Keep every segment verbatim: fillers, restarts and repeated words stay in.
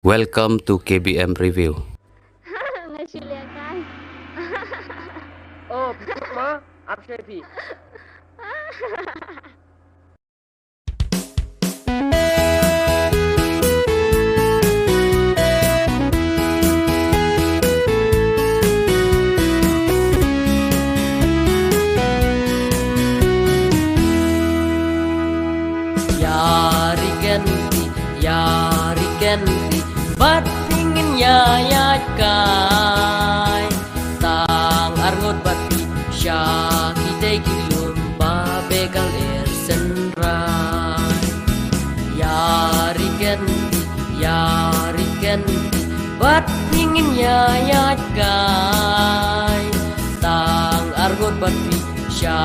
Welcome to K B M Review. Nga shu leh kai. Oh, phi ma, ap shai phi. Ïa ri ken ti, ïa ri ken ti, bad phi ngin ïa ïaid kai. Tang arngut bad phi sha kitei ki lum ba beh ka lyer synrai. Ïa ri ken ti, ïa ri ken ti, bad phi ngin ïa ïaid kai. Tang arngut bad phi sha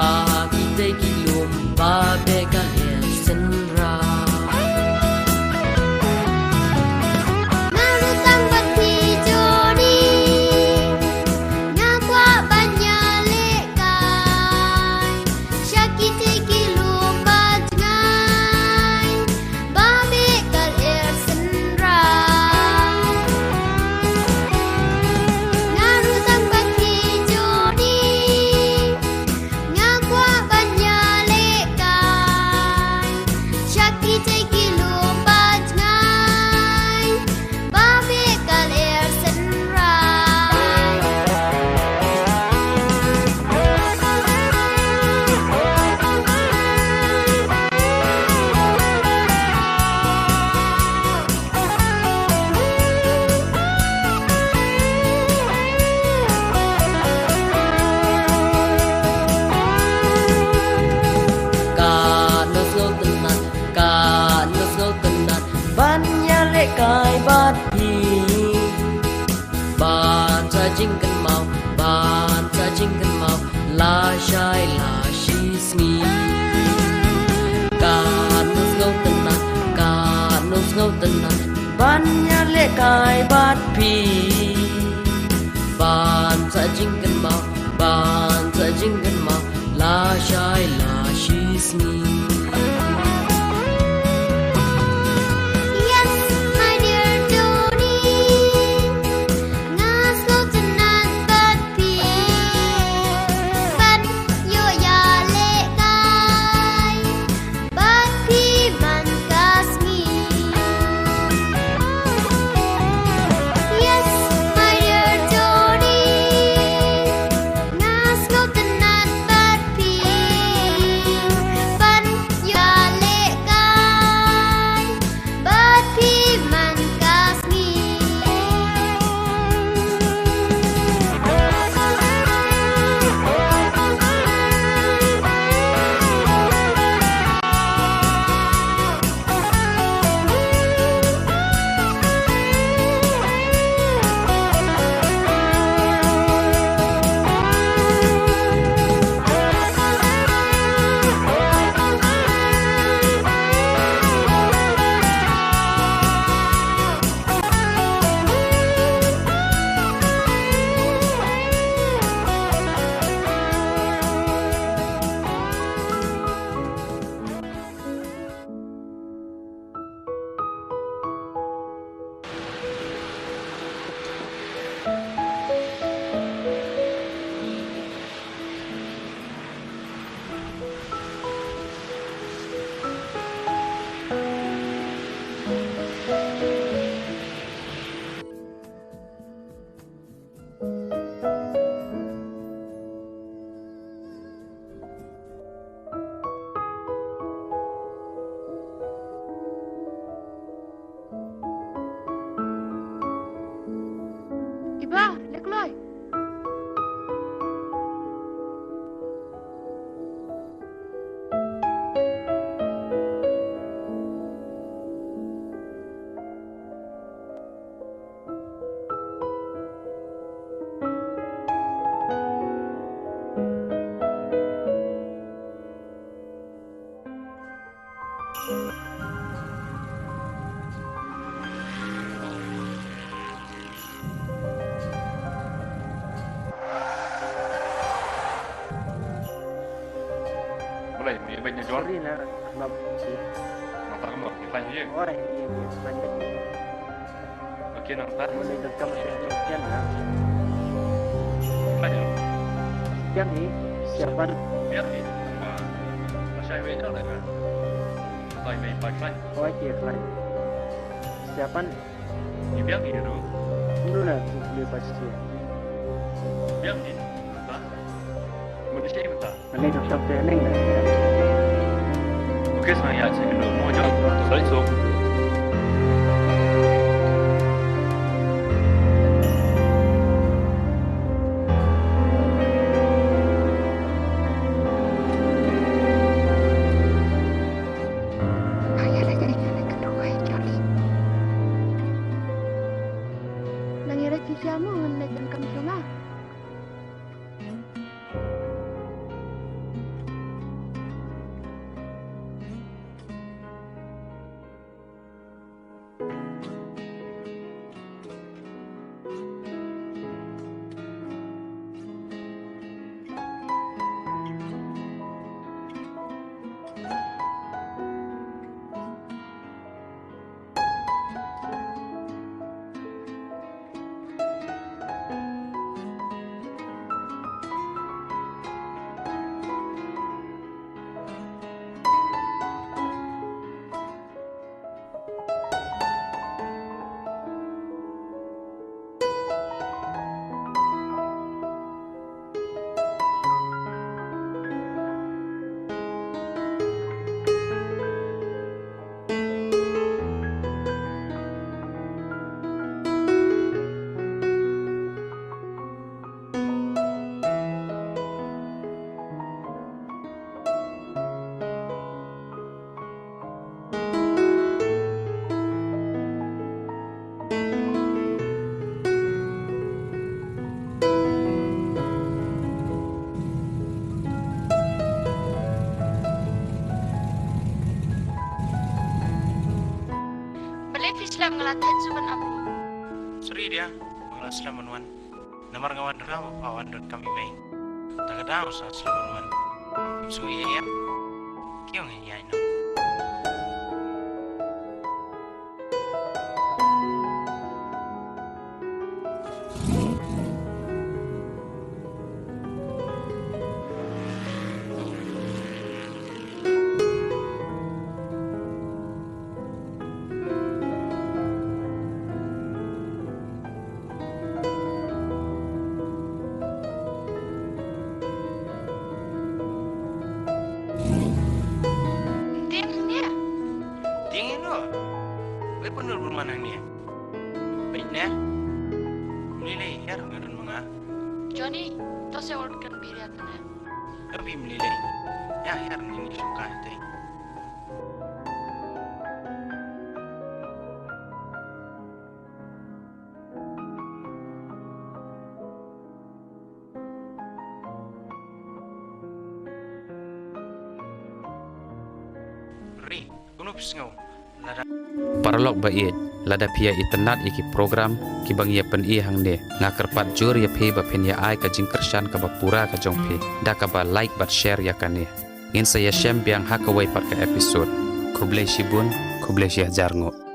kitei ki lum ba beh ka lyer synrai. Nga ruh tang bad phi jong i, nga kwah ban ïalehkai sha kitei ki lum ba jngai ba beh ka lyer synrai. Nga ruh tang bad phi jong i, nga kwah ban ïalehkai sha kitei ki lum ba jngai ba beh ka lyer synrai. Katno sngewtynnat, katno sngewtynnat ban ïalehkai bad phi. Ban sa jingkynmaw, ban sa jingkynmaw lashai lashisngi. Katno sngewtynnat, katno sngewtynnat ban ïalehkai bad phi. Ban sa jingkynmaw, ban sa jingkynmaw lashai lashisngi. Yes, my dear Tony, nga sngewtynnat bad phi ban ïoh ïalehkai bad phi man ka sngi. Yes, my dear Tony, nga sngewtynnat bad phi ban ïalehkai bad phi man ka sngi. Iba, leh kloi. Boleh, dia banyak jual. Sorry lah, sebab si. Nampak kamu, kita ye. Oh, iya, iya, sebab. Ïa nang ta. Mo lei donkam ïa ka jingkren na. Bai. Kren hi, siapan. Kren hi. Ma. Ma shai wei jang da ka. Bai mei bai khlaiñ. Oi ki khlaiñ. Siapan. Ngi biang hi ruh. Kumno na ki khlaiñ ba sia. Biang hi. Ba. Mo di shai mynta. Ani dok shop te neng na. Oke, sa ïa sa kynduh mo jong. Sorry, so. Nang ïa leit shisha mo ngan leit donkam jong nga. Balei phi slem? Nga la thait shuh ban ap. Sorry dia, nga la slem ban wan. Namar nga wanrah ba pha wan donkam ïa mei. Te ka dang sa slem ban wan. Ym sngewsih ïa ïa. Ki ong ïa ïa no. Ding ne? Ding ino? Wei pynur pynman hangne. Peit ne? Mlilei, hiar ngadon manga. Johnny, to se ol kan biria tane. Tapi mlilei. Ya hiar ni ni suka te. Ri, kunu psngew. Lada paralok ba ïeit, lada phi ïa itynnad ïa ki program kiba ngi ïa pyni hangne, nga kyrpad jur ïa phi ba phin ïa ai ka jingkyrshan kaba pura ka jong phi da kaba like bad share ïa kane. Ngin sa ïashem biang ha kawei pat ka episode. Khublei shibun, khublei shihajar nguh.